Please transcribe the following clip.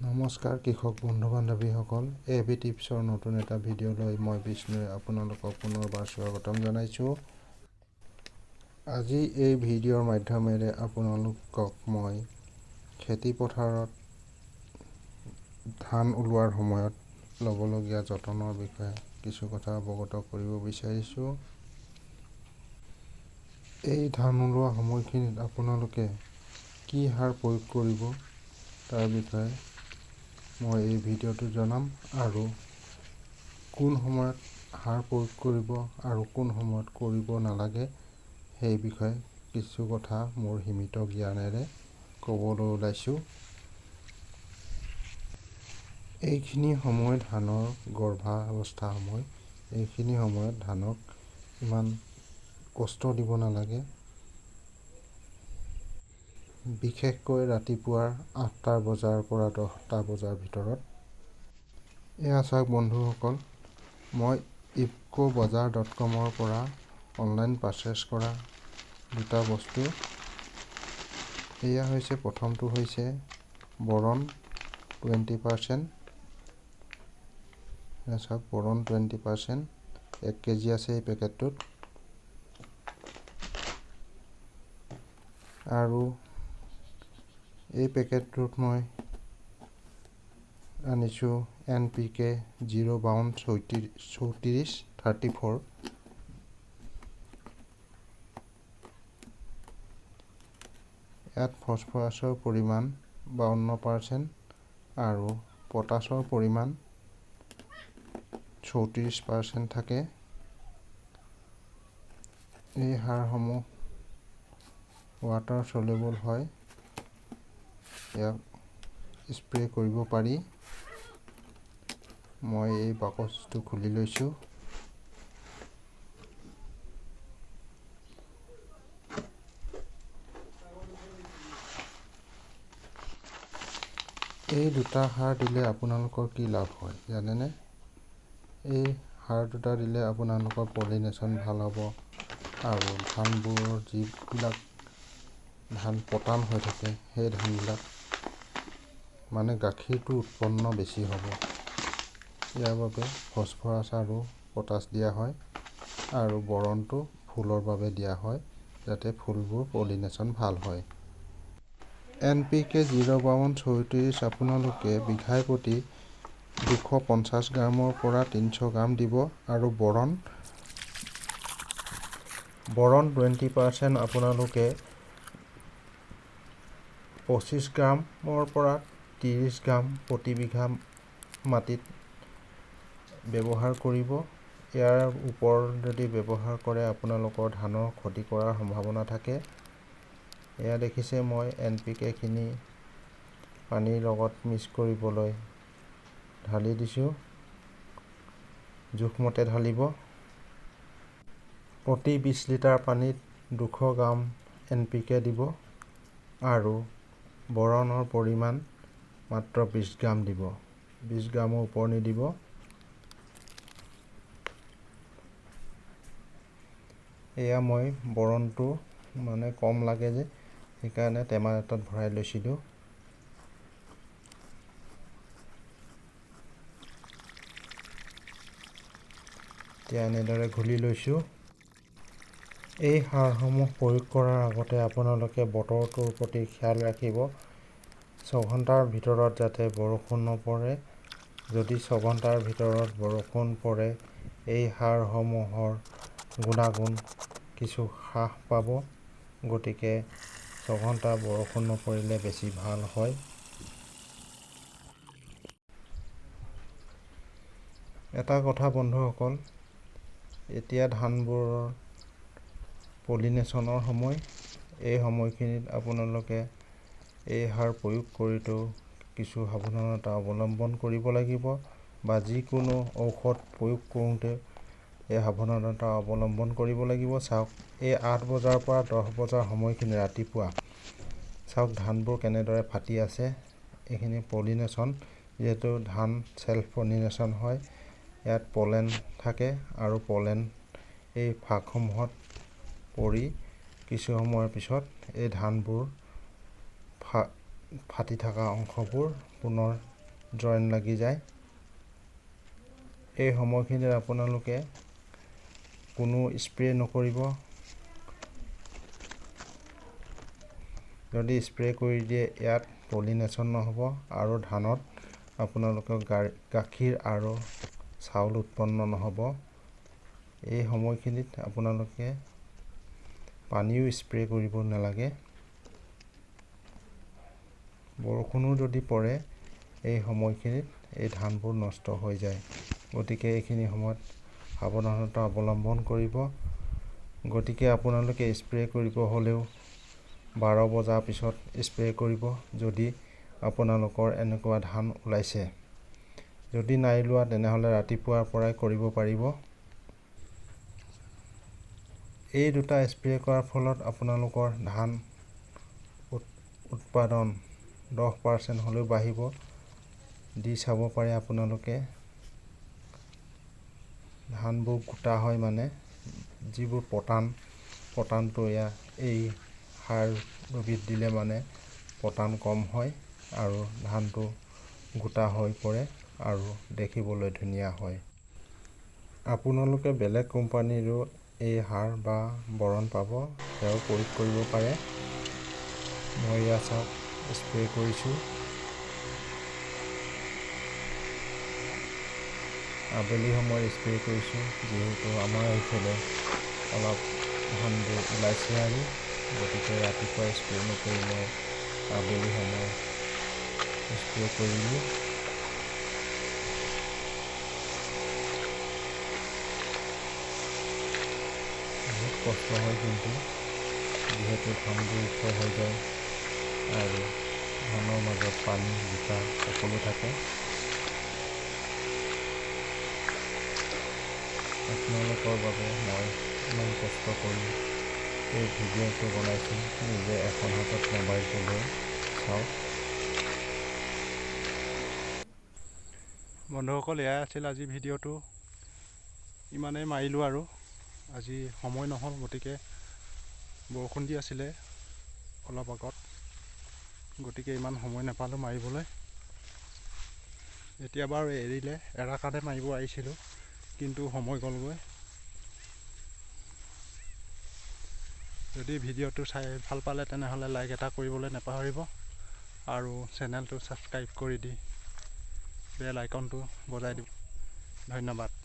নমস্কাৰ কৃষক বন্ধু বান্ধৱীসকল, এ বি টিপছৰ নতুন এটা ভিডিঅ' লৈ মই বিষ্ণুৱে আপোনালোকক পুনৰবাৰ স্বাগতম জনাইছোঁ। আজি এই ভিডিঅ'ৰ মাধ্যমেৰে আপোনালোকক মই খেতি পথাৰত ধান ওলোৱাৰ সময়ত ল'বলগীয়া যতনৰ বিষয়ে কিছু কথা অৱগত কৰিব বিচাৰিছোঁ। এই ধান ওলোৱা সময়খিনিত আপোনালোকে কি সাৰ প্ৰয়োগ কৰিব তাৰ বিষয়ে মই এই ভিডিঅ'টো জনাম, আৰু কোন সময়ত সাৰ প্ৰয়োগ কৰিব আৰু কোন সময়ত কৰিব নালাগে সেই বিষয়ে কিছু কথা মোৰ সীমিত জ্ঞানেৰে ক'বলৈ ওলাইছোঁ। এইখিনি সময় ধানৰ গৰ্ভাৱস্থা সময়, এইখিনি সময়ত ধানক ইমান কষ্ট দিব নালাগে। বিশেষকৈ ৰাতিপুৱাৰ 8টা বজাৰ পৰা 10টা বজাৰ ভিতৰত। এয়া চাওক বন্ধুসকল, মই ইফকো বজাৰ ডট কমৰ পৰা অনলাইন পাৰচেছ কৰা দুটা বস্তু। এয়া হৈছে প্ৰথমটো হৈছে বৰণ 20%। এয়া চাওক বৰণ 20%, 1 কেজি আছে এই পেকেটটোত। আৰু এই পেকেটটোত মই আনিছোঁ এন পি কে 0 52 34 34। ইয়াত ফচফৰাছৰ পৰিমাণ 52% আৰু পটাছৰ পৰিমাণ 34% থাকে। এই সাৰসমূহ ৱাটাৰ চলেবল হয়, ইয়াক স্প্ৰে কৰিব পাৰি। মই এই বাকচটো খুলি লৈছোঁ। এই দুটা সাৰ দিলে আপোনালোকৰ কি লাভ হয় জানেনে? এই সাৰ দুটা দিলে আপোনালোকৰ পলিনেশ্যন ভাল হ'ব আৰু ধানবোৰৰ যিবিলাক ধান পতান হৈ থাকে সেই ধানবিলাক মানে গাখীৰটো উৎপন্ন বেছি হ'ব। ইয়াৰ বাবে ফচফৰাছ আৰু পটাছ দিয়া হয় আৰু বৰণটো ফুলৰ বাবে দিয়া হয় যাতে ফুলবোৰ পলিনেশ্যন ভাল হয়। এন পি কে 0 52 34 আপোনালোকে বিঘাই প্ৰতি 250 গ্ৰামৰ পৰা 300 গ্ৰাম দিব আৰু বৰণ 20% আপোনালোকে 25 গ্ৰামৰ পৰা 30 গ্ৰাম প্ৰতি বিঘা মাটিত ব্যৱহাৰ কৰিব। ইয়াৰ ওপৰত যদি ব্যৱহাৰ কৰে আপোনালোকৰ ধানৰ ক্ষতি কৰাৰ সম্ভাৱনা থাকে। এয়া দেখিছে মই এন পি কেখিনি পানীৰ লগত মিক্স কৰিবলৈ ঢালি দিছোঁ। জোখমতে ঢালিব। প্ৰতি 20 লিটাৰ পানীত 200 গ্ৰাম এন পি কে দিব আৰু বৰণৰ পৰিমাণ মাত্ৰ 20 গ্ৰাম দিব, 20 গ্ৰামৰ ওপৰ নিদিব। এয়া মই বৰণটো মানে কম লাগে যে সেইকাৰণে টেমা এটাত ভৰাই লৈছিলোঁ। এতিয়া এনেদৰে ঘুলি লৈছোঁ। এই সাৰসমূহ প্ৰয়োগ কৰাৰ আগতে আপোনালোকে বতৰটোৰ প্ৰতি খেয়াল ৰাখিব। 6 ঘণ্টাৰ ভিতৰত যাতে বৰষুণ নপৰে। যদি 6 ঘণ্টাৰ ভিতৰত বৰষুণ পৰে এই সাৰসমূহৰ গুণাগুণ কিছু হ্ৰাস পাব। গতিকে 6 ঘণ্টা বৰষুণ নপৰিলে বেছি ভাল হয়। এটা কথা বন্ধুসকল, এতিয়া ধানবোৰৰ পলিনেশ্যনৰ সময়। এই সময়খিনিত আপোনালোকে এই সাৰ প্ৰয়োগ কৰোঁতেও কিছু সাৱধানতা অৱলম্বন কৰিব লাগিব বা যিকোনো ঔষধ প্ৰয়োগ কৰোঁতে এই সাৱধানতা অৱলম্বন কৰিব লাগিব। চাওক এই 8 বজাৰ পৰা 10 বজাৰ সময়খিনি ৰাতিপুৱা চাওক ধানবোৰ কেনেদৰে ফাটি আছে। এইখিনি পলিনেশ্যন, যিহেতু ধান চেল্ফ পলিনেশ্যন হয়, ইয়াত পলেন থাকে আৰু পলেন এই ফাকসমূহত পৰি কিছু সময়ৰ পিছত এই ধানবোৰ ফাটি থকা অংশবোৰ পুনৰ জইন লাগি যায়। এই সময়খিনিত আপোনালোকে কোনো স্প্ৰে নকৰিব। যদি স্প্ৰে কৰি দিয়ে ইয়াত পলিনেশ্যন নহ'ব আৰু ধানত আপোনালোকৰ গাখীৰ আৰু চাউল উৎপন্ন নহ'ব। এই সময়খিনিত আপোনালোকে পানীও স্প্ৰে কৰিব নালাগে। বৰষুণো যদি পৰে এই সময়খিনিত এই ধানবোৰ নষ্ট হৈ যায়। গতিকে এইখিনি সময়ত সাৱধানতা অৱলম্বন কৰিব। গতিকে আপোনালোকে স্প্ৰে কৰিব হ'লেও 12 বজাৰ পিছত স্প্ৰে কৰিব, যদি আপোনালোকৰ এনেকুৱা ধান ওলাইছে। যদি নাই লোৱা তেনেহ'লে ৰাতিপুৱাৰ পৰাই কৰিব পাৰিব। এই দুটা স্প্ৰে কৰাৰ ফলত আপোনালোকৰ ধান উৎপাদন 10% হ'লেও বাঢ়িব। দি চাব পাৰে আপোনালোকে। ধানবোৰ গোটা হয়, মানে যিবোৰ পতানটো এই সাৰ দুবিধ দিলে মানে পতান কম হয় আৰু ধানটো গোটা হৈ পৰে আৰু দেখিবলৈ ধুনীয়া হয়। আপোনালোকে বেলেগ কোম্পানীৰো এই সাৰ বা বৰণ পাব, সেয়াও প্ৰয়োগ কৰিব পাৰে। মই এয়া চাওক স্প্ৰে কৰিছোঁ। আবেলি সময়ত স্প্ৰে কৰিছোঁ, যিহেতু আমাৰ এইফালে অলপ ধানবোৰ ওলাইছে আৰু গতিকে ৰাতিপুৱা স্প্ৰে নকৰি মই আবেলি সময়ত স্প্ৰে কৰিলোঁ। বহুত কষ্ট হয় কিন্তু, যিহেতু ধানবোৰ ওখ হৈ যায় আৰু ধানৰ মাজত পানী বোকা সকলো থাকে। আপোনালোকৰ বাবে মই ইমান কষ্ট কৰি এই ভিডিঅ'টো বনাইছোঁ, নিজে এখন হাতত মোবাইলটো লৈ চাওক। বন্ধুসকল, এয়াই আছিল আজি ভিডিঅ'টো। ইমানেই মাৰিলোঁ আৰু আজি সময় নহ'ল, গতিকে বৰষুণ দি আছিলে অলপ আগত, গতিকে ইমান সময় নাপালোঁ মাৰিবলৈ। এতিয়া বাৰু এৰিলে, এৰাৰ কাৰণে মাৰিব আহিছিলোঁ, কিন্তু সময় গ'লগৈ। যদি ভিডিঅ'টো চাই ভাল পালে তেনেহ'লে লাইক এটা কৰিবলৈ নাপাহৰিব আৰু চেনেলটো ছাবস্ক্ৰাইব কৰি দি বেল আইকনটো বজাই দিব। ধন্যবাদ।